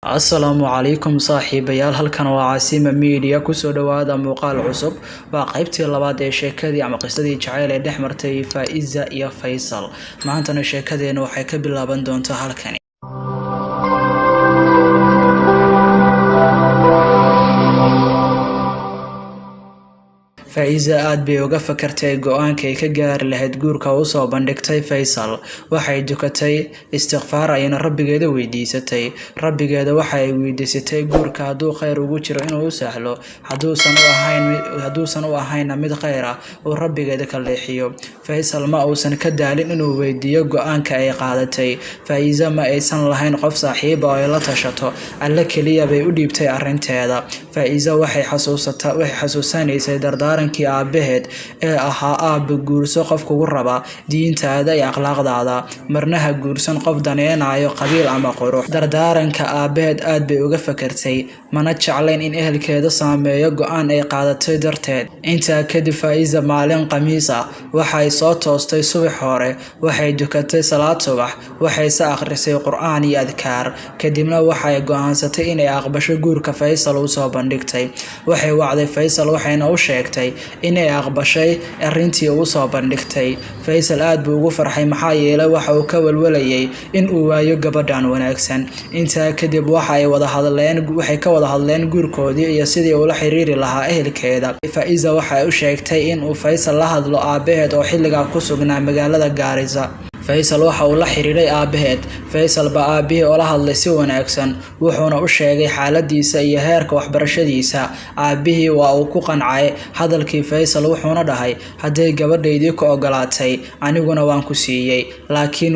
Asalaamu calaykum saaxiibayaal, halkan waa Caasima Media. Kusoo dhawaada muuqaal cusub. Waa qaybtii labaad ee sheekadii ama qisadii jacayl ee dhex martay Faa'iza iyo Faysal. Maantana sheekadeena waxay ka bilaaban doontaa halkani. Faa'iza aad bay uga fakartay go'aanka ay ka gaari lahayd guurka u soo bandhigtay Faysal. Waxay dukatay istikfaar ayna rabbigeeda weydiisatay. Rabbigeeda waxa ay weydiisatay guurka hadduu khayr ugu jiro inuu u sahlo, hadduusan u ahayna mid khayr ah uu rabbigeeda ka leexiyo. Faysal ma uusan ka daalin inuu weydiiyo go'aanka ay qaadatay. Faa'iza ma aysan lahayn qof saaxiib ah oo ay la tashato, Alle kaliya bay u dhiibtay arrinteeda. Faa'iza waxay xasuusanaysay dardaarankii aabaheed ee ahaa: aabbe, guurso qof kugu raba diintaada iyo akhlaaqdaada, marna ha guursan qof daneynayo qabiil ama qurux. Dardaaranka aabaheed aad bay uga fakartay, mana jeclayn in ehelkeeda saameeyo go'aan ay qaadatay darteed. Intaa kadib Faa'iza maalin Khamiis ah waxay soo toostay subax hore, waxay dukatay salaad subax, waxayse akhrisay Qur'aan iyo adkaar. Kadibna waxay go'aansatay inay aqbasho guurka Faysal u soo bandhigtay. Waxay wacday Faysal waxayna u sheegtay inay aqbashay arrintii uu soo bandhigtay. Faysal aad buu ugu farxay, maxaa yeelay waxa uu ka walwalayay in uu waayo gabadhan wanaagsan. Intaa kadib waxay ka wada hadleen guurkoodii iyo sidii uu ula xiriiri lahaa ehelkeeda. Faa'iza waxay u sheegtay in uu Faysal la hadlo aabaheed oo xilligaa ku sugnaa magaalada Gaarisa. Faysal waxa uu la xiriiray aabaheed. Faysal baa aabihii ula hadlay si wanaagsan, wuxuuna u sheegay xaaladiisa iyo heerka waxbarashadiisa. Aabihii waa uu ku qancay hadalkii Faysal, wuxuuna dhahay: hadday gabadhaydii ku ogolaatay, aniguna waan ku siiyay. Laakiin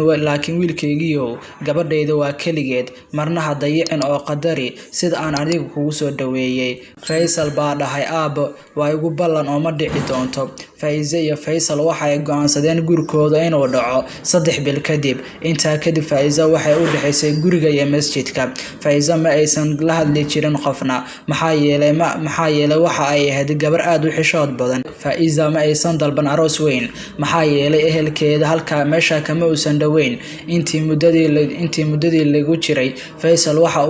wiilkaygiiyow, gabadhayda waa keligeed, marna ha dayicin oo qadari sida aan adiga kugu soo dhaweeyay. Faysal baa dhahay: aabbo, waa igu ballan oo ma dhici doonto. Faa'iza iyo Faysal waxa ay go'aansadeen guurkooda inuu dhaco 3 bil kadib. Intaa kadib Faa'iza waxay u dhaxaysay guriga iyo masjidka. Faa'iza ma aysan la hadli jirin qofna, maxaa yeelay waxa ay ahayd gabar aad u xishood badan. Faa'iza ma aysan dalban aroos weyn, maxaa yeelay ehelkeeda halka meesha kama uusan dhoweyn. Intii muddadii lagu jiray, Faysal waxa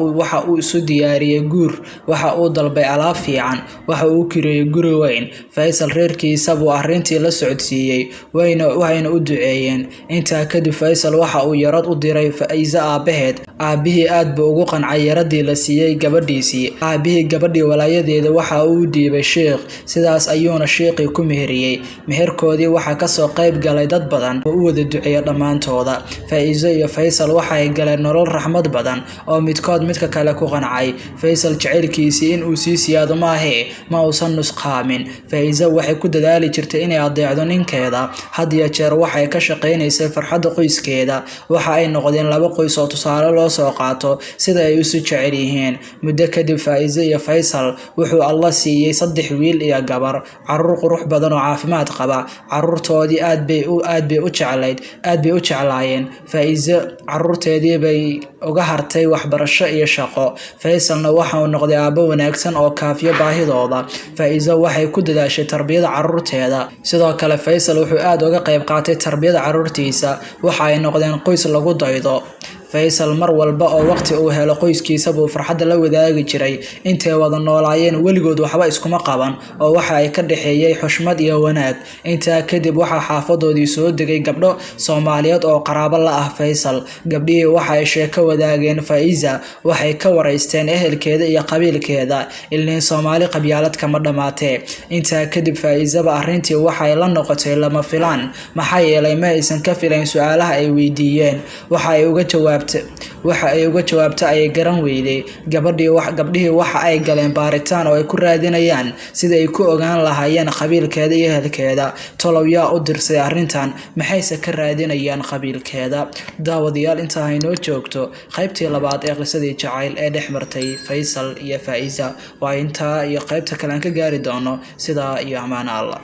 uu isu diyaariyay guur, waxa uu dalbay alaab fiican, waxa uu kireeyay guri weyn. Faysal reerkiisa buu arrintii la socodsiiyay, wayna u duceeyeen. Intaa kadib Faysal waxa uu yarad u diray Faa'iza aabaheed. Aabihii aad buu ugu qancay yaradii la siiyay gabadhiisii. Aabihii gabadhii walaayadeeda waxa uu u dhiibay sheekh, sidaas ayuuna sheekhii ku meheriyay. Meherkoodii waxaa ka soo qayb galay dad badan oo u wada duceeyay dhammaantooda. Faa'iza iyo Faysal waxay galeen nolol raxmad badan oo midkood midka kale ku qancay. Faysal jacaylkiisii in uu sii siyaado maahee ma uusan nusqaamin. Faa'iza waxay ku dadaali jirtay inay adeecdo ninkeeda. Had iyo jeer waxay ka shaqaynaysay farxadda qoyskeeda. Waxa ay noqdeen laba qoys oo tusaale loo soo qaato sida ay isu jecel yihiin. Muddo kadib Faa'iza iyo Faysal wuxuu Alla siiyay 3 wiil iyo gabar, carruur qurux badan oo caafimaad qaba. Carruurtoodii aad bay u jeclaayeen. Faa'iza carruurteedii bay uga hartay waxbarasho iyo shaqo. Faysalna waxa uu noqday aabbo wanaagsan oo kaafiya baahidooda. Faa'iza waxay ku dadaashay tarbiyada carruurteeda. Sidoo kale Faysal wuxuu aad uga qayb qaatay tarbiyada carruurtiisa. Waxa ay noqdeen qoys lagu daydo. Faysal mar walba oo waqti uu helo qoyskiisa buu farxadda la wadaagi jiray. Intay wada noolaayeen weligood waxba iskuma qaban oo waxa ay ka dhexeeyay xushmad iyo wanaag. Intaa kadib waxaa xaafadoodii soo degay gabdho Soomaaliyeed oo qaraabo la ah Faysal. Gabdhihii waxa ay sheeko wadaageen Faa'iza, waxay ka waraysteen ehelkeeda iyo qabiilkeeda, ilaa Soomaali qabyaalad kama dhamaatee. Intaa kadib Faa'izaba arrintii waxay la noqotay lama filaan, maxaa yeelay ma aysan ka filayn su'aalaha ay weydiiyeen. Waxa ay uga jawaabtay ayay garan weyday. Gabdhihii waxa ay galeen baaritaan oo ay ku raadinayaan sidii ay ku ogaan lahaayeen qabiilkeeda iyo ehelkeeda. Tolow yaa u dirsay arrintan, maxayse ka raadinayaan qabiilkeeda? Daawadayaal, intaa haynoo joogto qaybtii labaad ee qisadii jacayl ee dhex martay Faysal iyo Faa'iza. Waa intaa iyo qaybta kale aan ka gaari doono. Sidaa iyo amaano Allah.